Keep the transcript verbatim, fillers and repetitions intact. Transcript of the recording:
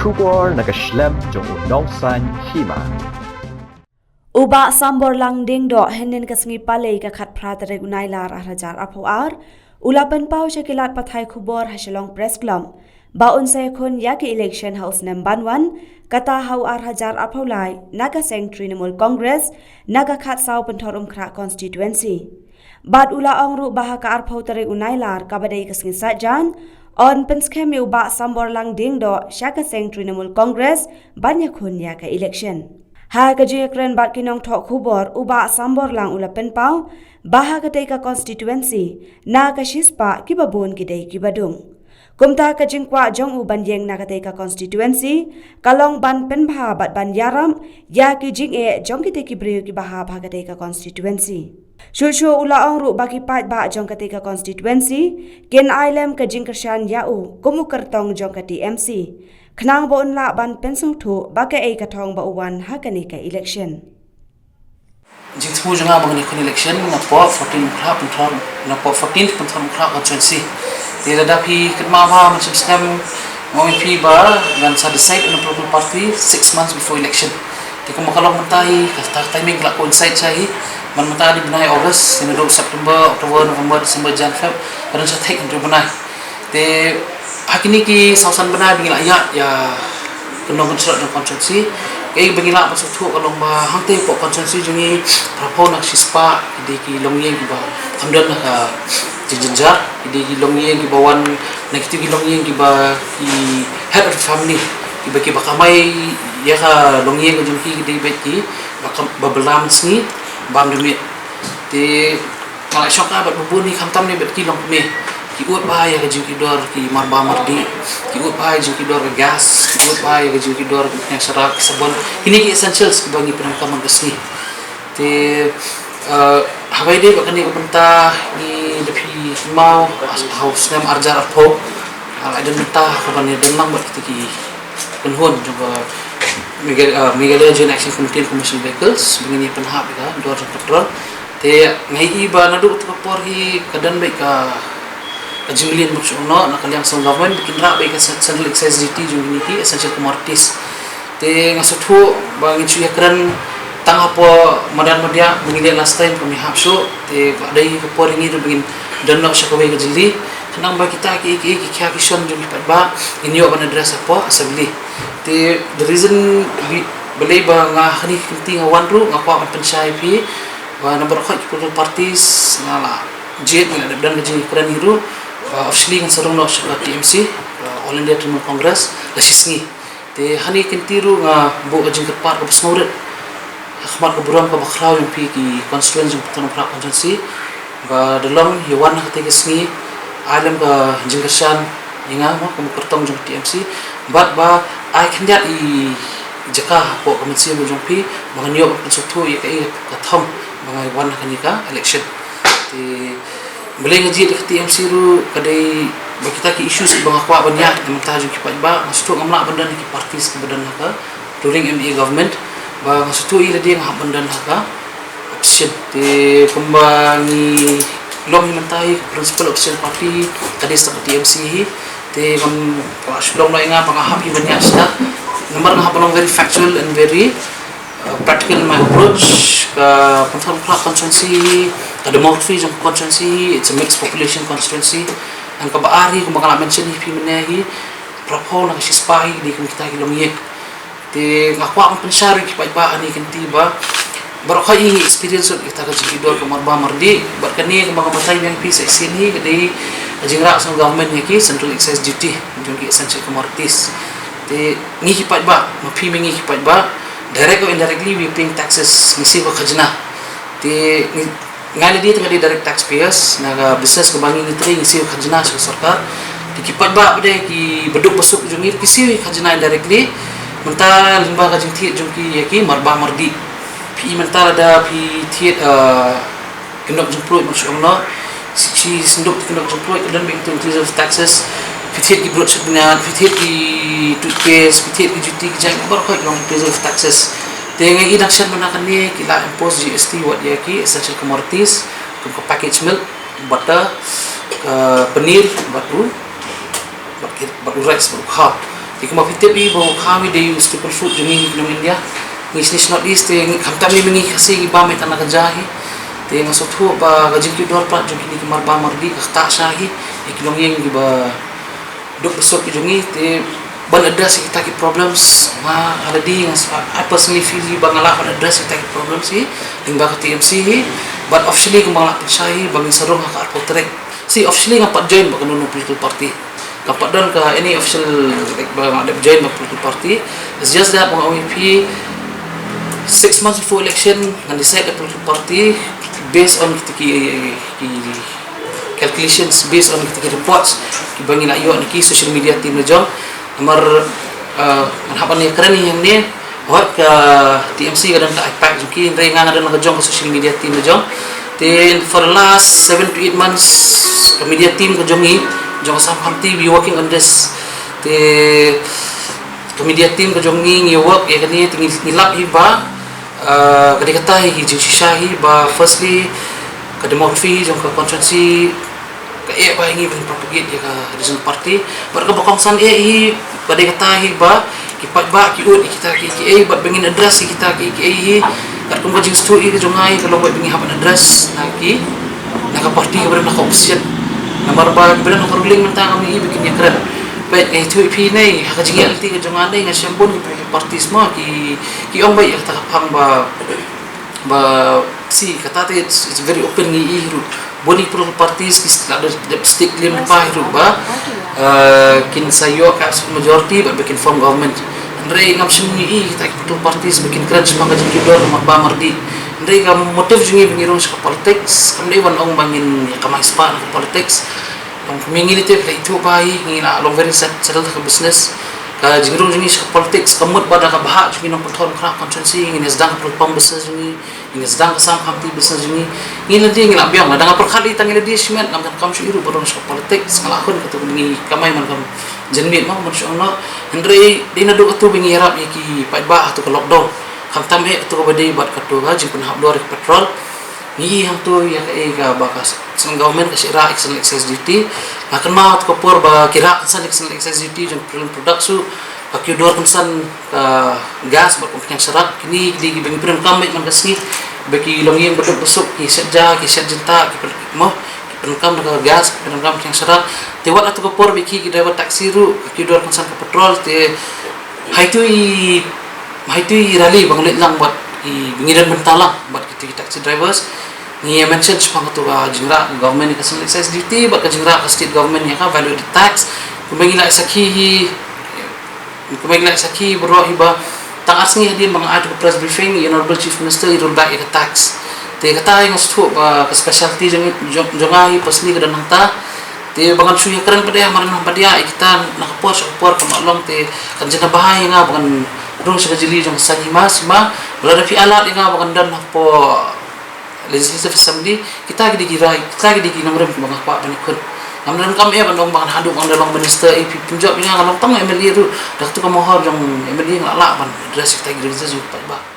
Khubor na ka shlem jong u Nongsaiñ Hima. U Bah Samborlang Diengdoh hynnin ka sngi Palei ka khatphra tarik u Nailar arhajar arphew ar, u la pynpaw sha ki lad pathai khubor ha Shillong Press Club ba un sa ïakhun ïa ka election ha u snem ban wan, kata ha u arhajar arphew lai, na ka seng Trinamool Congress, na ka khatsaw Pynthorumkhrah constituency. Bad u la ong ruh ba ha ka arphew tarik u Nailar kaba dei ka sngi Saitjaiñ, yn pynskhem ïa u Bah Samborlang Diengdoh sha ka seng Trinamool Congress ban ïakhun ïa ka election. Ha ka jingïakren bad ki nongthoh khubor, u Bah Samborlang u la pynpaw ba ha katei ka constituency, na ka shispah kiba bun ki dei kiba dung. Kumta ka jingkwah jong u ban ïeng na katei ka constituency ka long ban pynbha bad ban ïarap ïa ki jingeh jong kitei ki briew kiba hap ha katei ka constituency. Shuh shuh u la ong ruh ba ki paidbah jong katei ka constituency kin ai lem ka jingkyrshan ïa u kum u kyrtong jong ka T M C, khnang ba un lah ban pynsngewthuh ba kaei ka thong ba u wan ha kane ka election. Jingthmu jong nga ba ngan ïakhun election napoh fourteen Umkhrah, Pynthor, napoh fourteen Pynthorumkhrah constituency. Te lada phi kynmaw bha, mynshem snem nga ong ïa phi ba ngan sa decide on a political party six months before election. Te kumba ka long mynta hi, ka timing ka la coincide sha hi. Ban mynta ka dei bnai August, te naduh September, October, November, December, Jan, Feb, ka don sa thik hynriew bnai. Te ha kine ki saw san bnai ba ngi la ïaid ïa ka nongkynshlur jong constituency, kaei ba ngi lah ban sngewthuh ka long ba hangtei hapoh constituency jong ngi, phraphew na ka shispah ki dei ki longïing kiba kham don ha ka jingjynjar, ki dei ki longïing kiba wan na kito ki longïing kiba ki head of the family, kiba, kiba kamai ïa ka longïing ka jong ki, ki dei beit kiba kam, ba bylla mynsngi bam da miet. Te nga la shongkha bad ba bun hi, khamtam ne bad ki longkmie. Ki ud bha ïa ka jingkitdor ki marbah mardih, ki ud bha ïa ka jingkitdor ka gas, ki ud bha ïa ka jingkitdor ki pynïaid sharab, ki sabon. Kine ki essentials kiba ngi pyndonkam man ka sngi. Te, eh, haba ïadei bad kane ka bynta, ngi, da phi kynmaw, ha u snem arhajar arphew, nga la don bynta ha kaba ngi don lang bad kita ki kynhun jong ka Meghalaya, eh, Meghalaya Joint Action Committee on Commercial Vehicles, ba ngin ïa pynhap ïa ka dor jong petrol. Te nga ïohi ba naduh kata ka por hi ka don beit ka, ka jingmlien bad shuh noh na ka liang Central Government ba kin rah beit ka Cen-, Central Excise Duty jong kine ki essential commodities. Te nga sngewthuh ba ngin shu ïakren tang hapoh madan madiah ba ngi leh last time, kam ïahap shuh. Te ka dei ka por ïa ngi ruh ba ngin don noh sha kawei ka jylli, khnang ba kita ki, ki, ki, ki khia ki shon jong ki paidbah ngin ïoh ban address hapoh Assembly. Te the reason, balei ba nga ha kane ka kynti nga wan ruh, nga kwah ban pynshai ïa phi ba namar ba ki political parties nga la jied, nga la dep don ka jingïakren hi ruh ba officially ngan sa rung noh sha ka T M C, uh, All India Trinamool Congress, la shisngi. Te ha kane ka kynti ruh nga buh ka jingkyrpad kaba sngewrit ha khmat ka burom kaba khraw jong phi ki constituents jong Pynthorumkhrah constituency, ba da long ïa wan ha katei ka sngi, ai lem ka jingkyrshan ïa nga, mo, kum u kyrtong jong ka T M C, bad ba ai khyndiat i jaka hapoh ka mynsiem jong phi ba ngan ïoh ban pynsngewthuh ïa kaei ka thong ba nga wan ha kane ka election. Te balei nga jied ïa ka T M C ruh, ka dei ba kita ki issues kiba nga kwah ban ïaid na ka bynta jong ki paidbah, nga sngewthuh ngam lah ban don ha ki parties kiba don ha ka ruling M D A government, ba nga sngewthuh ïa lade nga hap ban don ha ka opposition. Te kumba ngi long hi mynta hi, ka principal opposition party ka dei sa ka T M C hi. Te ngam, ka la shu long noh ïa nga ba nga hap hi ban ïaid shata. Namar nga hap ban long very factual and very, uh, practical in my approach. Ka Pynthorumkhrah constituency, ka demography jong ka constituency, it's a mixed population constituency. And kaba ar hi, kumba nga la mention hi phi mynne hi, phraphew na ka shispah hi dei kum kita ki longïing. Te nga kwah ban pynshai ruh ïa ki paidbah ha kane ka kynti ba baroh khoit ngi experience ïa kata ka jingkitdor ka marbah mardih, bad kane kaba nga batai biang ïa phi sa shisien hi ka dei ka jingrah sha government ïa ki central excise duty jong ki essential commodities. Te ngi ki paidbah, ma phi ma ngi ki paidbah, direct or indirectly we paying taxes, ngi siew ka khajna. Te ngi Nga lade te nga dei direct taxpayers, na ka business kaba ngi ngi trei ngi siew khajna sha ka sorkar. Te ki paidbah pat de kiba duk ba suk jong ngi ki siew khajna indirectly. Mynta lyngba ka jingthied jong ki ïa ki marbah mardih. Phi mynta lada phi thied, eh, kyndok jingpluid, ma shu ong noh, shi, shi synduk kyndok jingpluid ka don beit inclusive taxes. Phi thied ki brut shet bniat, phi thied ki toothpaste, phi thied ki juti ki jaiñ, baroh khoit ki long inclusive taxes. Te nga i dang shen mynta kane ki la impose G S T wat ïa ki essential commodities, kum ka packaged milk, butter, ka paneer, bad u, bad ki, bad u rice, bad u khaw. Te kumba phi tip hi ba u khaw hi dei u staple food jong ngi ha ki nong India. Ngi shane sha North East te ngi khamtam ne ma ngi Khasi kiba mih tang na ka ja hi. Te nga sngewthuh ba ka jingkiew dor palat jong kine ki marba mardi ka ktah sha hi ïa ki longïing kiba duk ba suk ki jong ngi, te ban address ïa kita ki problems. Nga ha lade nga s- I personally feel hi ba nga lah ban address ïa kita ki problems hi lyngba ka T M C hi. But officially kumba nga lah pynshai hi ba ngin sa rung ha ka arphew tarik. Si officially ngam pat join bad kano kano political party. Ngam pat don ka any official, like, ba nga dep join bad political party. It's just that ba nga ong ïa phi, six months before election ngan decide a political party based on kita ki, ki calculations, based on kita ki reports kiba ngi la ïoh na ki social media team la jong. Namar, uh, ngan hap ban ïakren ïa hangne, wat ka T M C ka don ka impact jong ki, hynrei nga nga don ka jong ka social media team la jong. Te for the last seven to eight months ka media team ka jong ngi, jong ka Assam Khamti, we working on this. Te ka media team ka jong ngi ngi work ïa kane, te ngi, ngi lap hi ba, uh, ka dei kata hi ki jingshisha hi ba firstly ka demography jong ka constituency ka eh ba ngi ban propagate ïa ka regional party. Bad kaba kongsan eh hi ba dei kata hi ba ki paidbah ki ud ïa kita kiei kiei, bad ba ngin address ïa kita kiei kiei hi. Katkum ka jingsngewthuh ïa ka jong nga hi ka long ba ngi hap ban address na ki, na ka party kaba don ha ka opposition. Namar ba kiba don ha ka ruling mynta ngam ïohi ba kin ïakren. Peit, nga ïathuh ïa phi ne, ha ka jingïaid lynti ka jong nga ne, nga shem bun ki parties mo, ki, ki ong ba ïa kata ka phang ba, ba si kata te it's, it's very open, ngi ïohi ruh bun ki political parties ki la dep stick lem pa hi ruh ba, uh, kin sa ïoh ka absolute majority bad ba kin form government. Hynrei ngam shym ngi ïohi kita ki political parties ba kin kren shaphang ka jingkiew dor marba mardi. Hynrei ka motive jong ngi ba ngi rung sha ka politics kam dei ban ong ba ngin ïa kamai spah na ka politics. Long kumne ngi lei te phi la ithuh ba hi ngi la long very set, settled ha ka business. Ka jingrung jong ngi sha ka politics ka mut ba da ka bhah jong ngi nongpynthor Mawkyrwat constituency, ngin ïa sdang ka petrol pump business jong ngi, ngin ïa sdang ka Assam Khamti business jong ngi. Ngi lade ngi la biang, lada nga pyrkhat ïa tang ngi lade shimet ngam donkam shuh ruh ban rung sha ka politics, nga la hun katto ngi kamai man kam janmiet mo, man shuh noh. Hynrei dei naduh katto ba ngi ïarap ïa ki paidbah ha katto ka lockdown. Khamtam eh katto kaba dei bad katto ka jingpynhap dor ïa ka petrol. Ngi hangto ïa kaei kaba ka central government ka shah rah external excise duty. Nga kynmaw ha ka por ba ki rah external excise duty jong petroleum products ruh, ka kiew dor kynsan ka gas bad ka umphniang sharak. Kine ki dei kiba ngi pyndonkam beit man ka sngi ba ki longïing ba duk ba suk, ki shet ja, ki shet jyntah, ki pyn-, mo, ki pyndonkam da ka gas, ki pyndonkam umphniang sharak. Te wat ha ka por ba ki, ki driver taxi ruh ka kiew dor kynsan ka petrol. Te ha itu i, ha itu i rally ba nga leit lang bad i, ba ngi don bynta lang bad kito ki taxi drivers, ngi ïa mention shaphang kato ka jingrah ka government ïa ka excise duty bad ka jingrah ka state government ïa ka value added tax. Kumba ngi la sakhi hi, kumba ngi la sakhi baroh hi ba tang ar sngi hadien ba nga ai kato ka press briefing, i Honorable Chief Minister i roll back ïa ka tax. Te kata hi nga sngewthuh ba ka specialty jong, jong, jong nga hi personally ka don hangta. Te ba ngan shu ïakren pat de ha madan ha Padia ïa kita na ka por sha ka por ka mah long, te kan jin da bha ïa nga ba ngan rung sha ka jylli jong ka saiñ hima sima. Ba lada phi ailad ïa nga ba ngan don hapoh Legislative Assembly, kita ki dei ki rai, kita ki dei ki nongrim ba nga kwah ban ïakhun. Ngam donkam eh ban ong ba ngan haduh ba ngan da long minister, eh, phi pynjop ïa nga, nga long tang M L A ruh, da kato ka mohor jong M L A nga lah ban address ïa kita ki grievances jong ki paidbah.